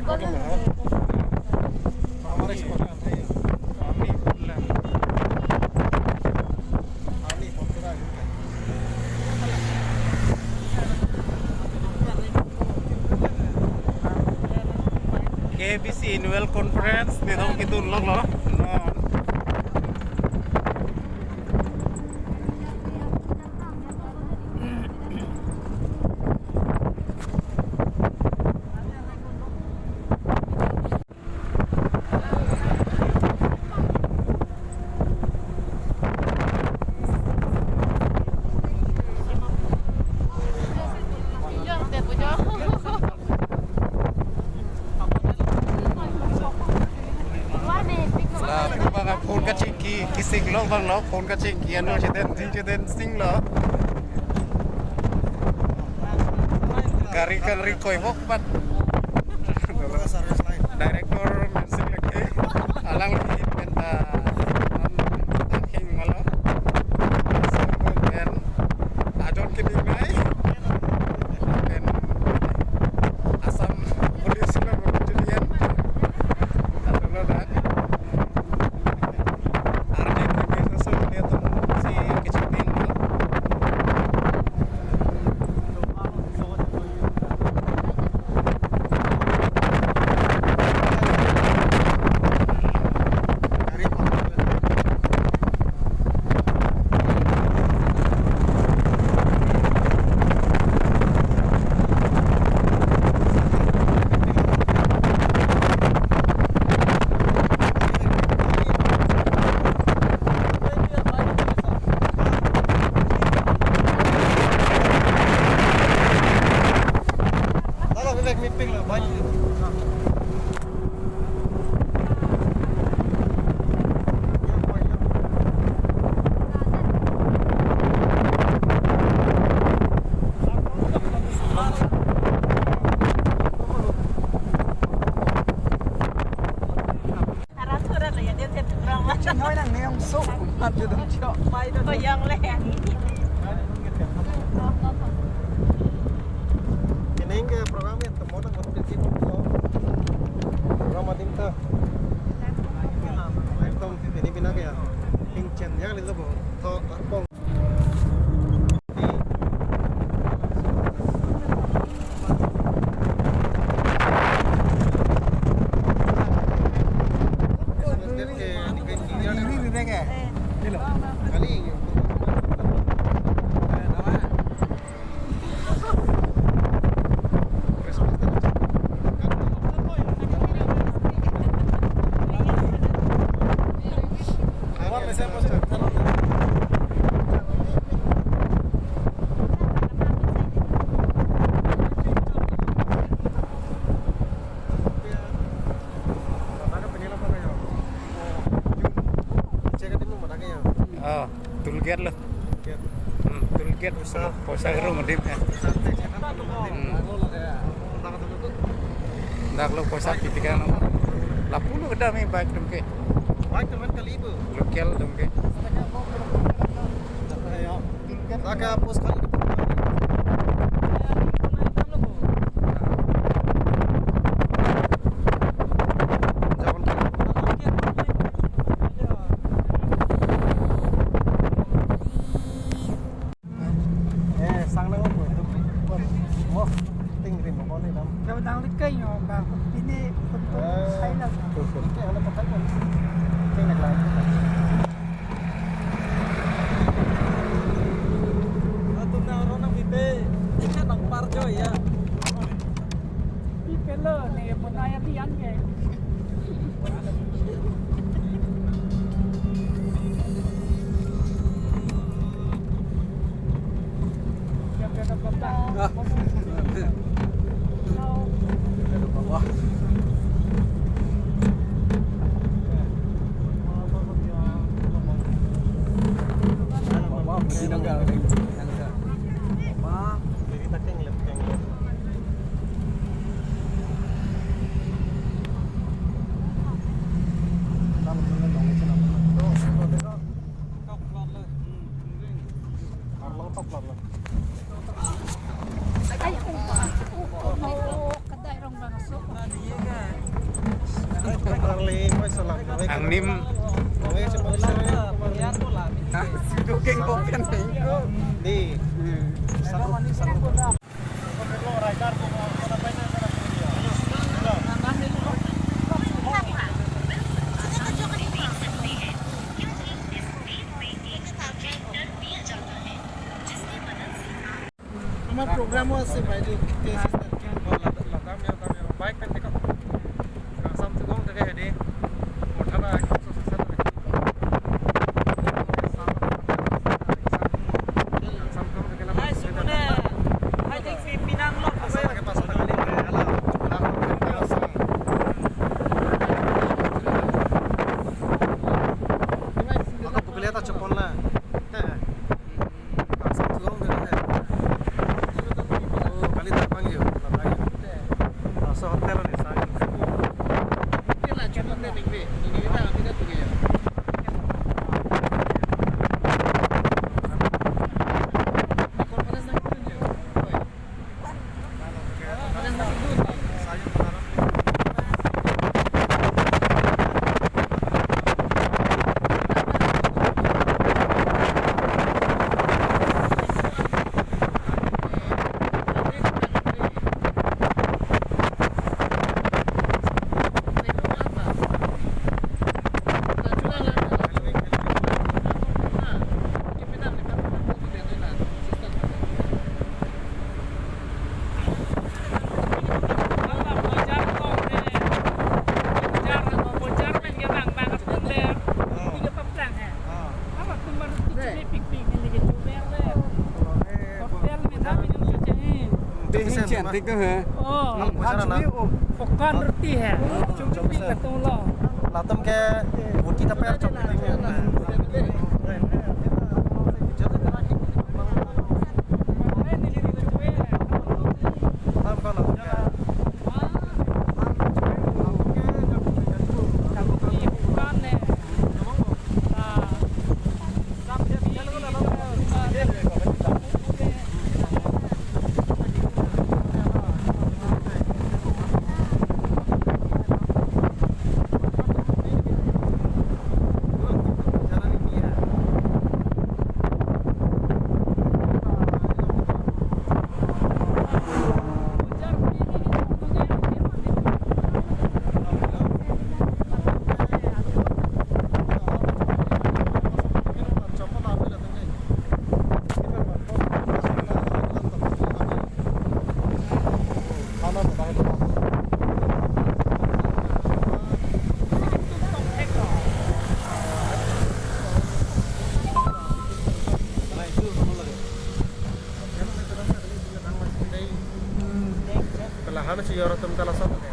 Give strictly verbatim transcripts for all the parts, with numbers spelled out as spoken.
K B C Annual Conference nithom kedun longlo. Non. La, bang phone kachingki, kisik lo bang lo, phone kachingki, ano cheden, cheden sing lo. Gari kangri koi hok bat. Director Mensing Leke, alang di penta, am, aking mala. Pen ajon kini nai. Pen Assam Police lo berkejadian. Atau lo dah. Army kami susun dia tu si kecil lo. Yang le. Ini ke program yang temon nang ngerti sih, so, program adim ta. Ekdom ini bina ke ya. Hingchen yang lilo bo. To arpong. Oh, toll gate lo. Hmm, toll gate. Poisa, poisa karo madim ya. Hmm. Dak lo poisa pitika nang. Lapu lo kedam e bike atum ke. Bike atum ke kali bo. Local atum ke. Dak ke pos kali. Eh, sang nang mo. Mo, ting rim mo ni dam. Kau dang likai yo, bang. Ini untuk Eh. Saya lah. Oke, ada pakai kan? Ting nak lagi. Atum nang orang nang pite, kita nang parjo ya. Pi pelo ne punaya pian ke. Siap, siap, siap, siap. Ah. Siap, siap, siap. Wah. Wah, ini enggak. Wah, jadi tak kenglep, kenglep. Nim. Sudo keng bopen ning ko. Di. Ama program o ase bai di. Bike pen teko. Kangsam tugong teke hedi. Porthana. Kangsam tugong teke la. Hai, sumune. Hai, dek pi pinang lo. Ako pukul eta chopon la. Kangsam tugong de. Oh, kali tarbang yo, tarbang yo. Laso hotel ni sa. Dei hin chen tik tu he. Oh. Lam ko jana na. Pokan roti he. Chum chum pik tu lo. Latum ke roti ta per chok. Lam ko latum ke. Pelahan si yor atum ta lason ke.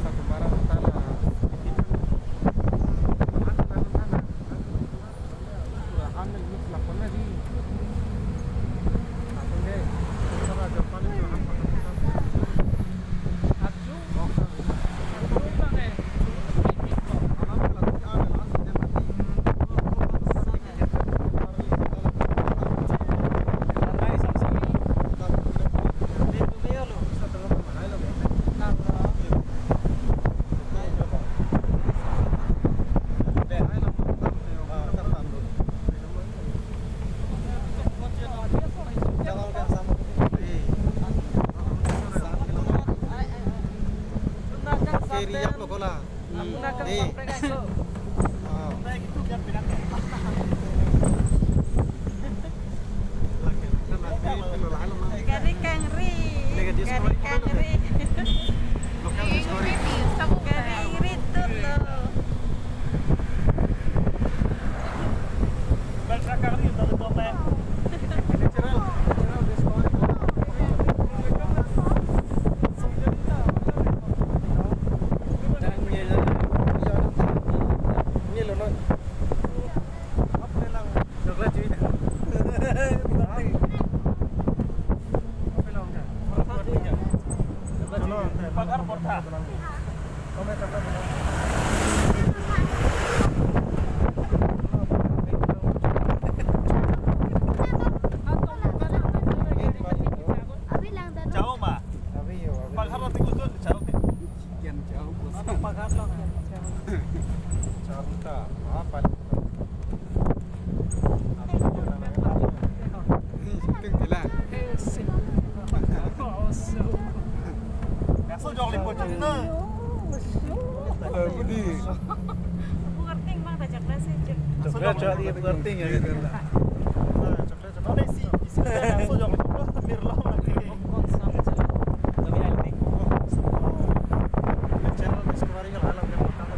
Satu barang ta la. Area lo kola. Hmm. Nih. Ah. Gari kangri. Gari kangri. Gari rit tu lo. Jauh, Pak. Pagar nanti kusut jauh. Pagar lo. Charta, apa? Ini syuting di lang. Laso jok lipo chot na. Eh, budi. Bukarting bang ta chakla si chak. Chakla chak di bukarting ya. Chakla chak. Laso jok lipo. Mirlong lagi. Channel Discovery kalau alam yang pertama.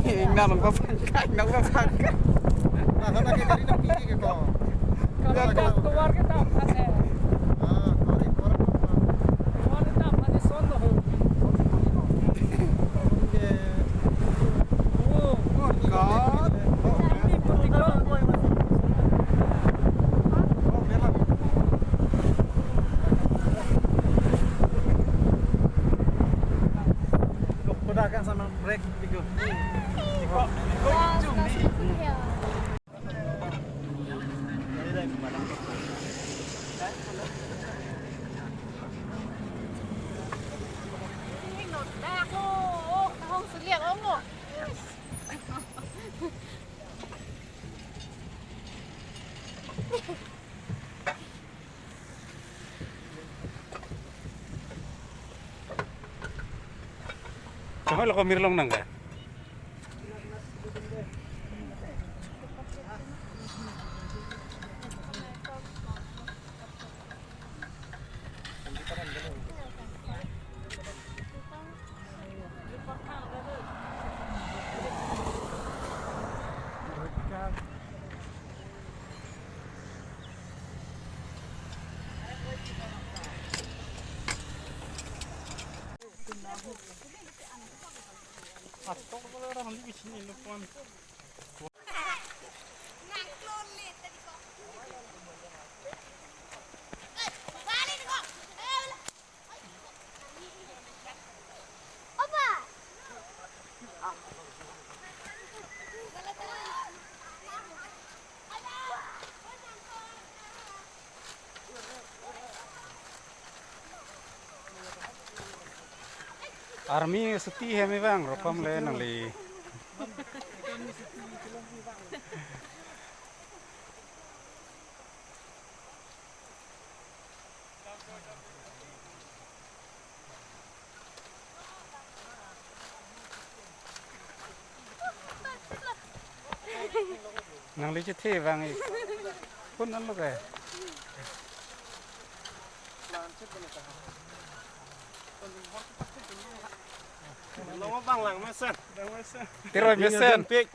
Ingna long pasang kai, ingna long pasang kai. Kalau tak keluar kita apa sih? Keluar kita apa sih, sono? Kuda kan sama break tiga. Tiga, tiga, ujung di. Chahoi lo ko mirlong nang ka? Army suti hem ivang, rokom le nangli. Nangli chethe vang ik. Kun an lo ke. Long bang lang mesen. Tiroi mesen. Pik.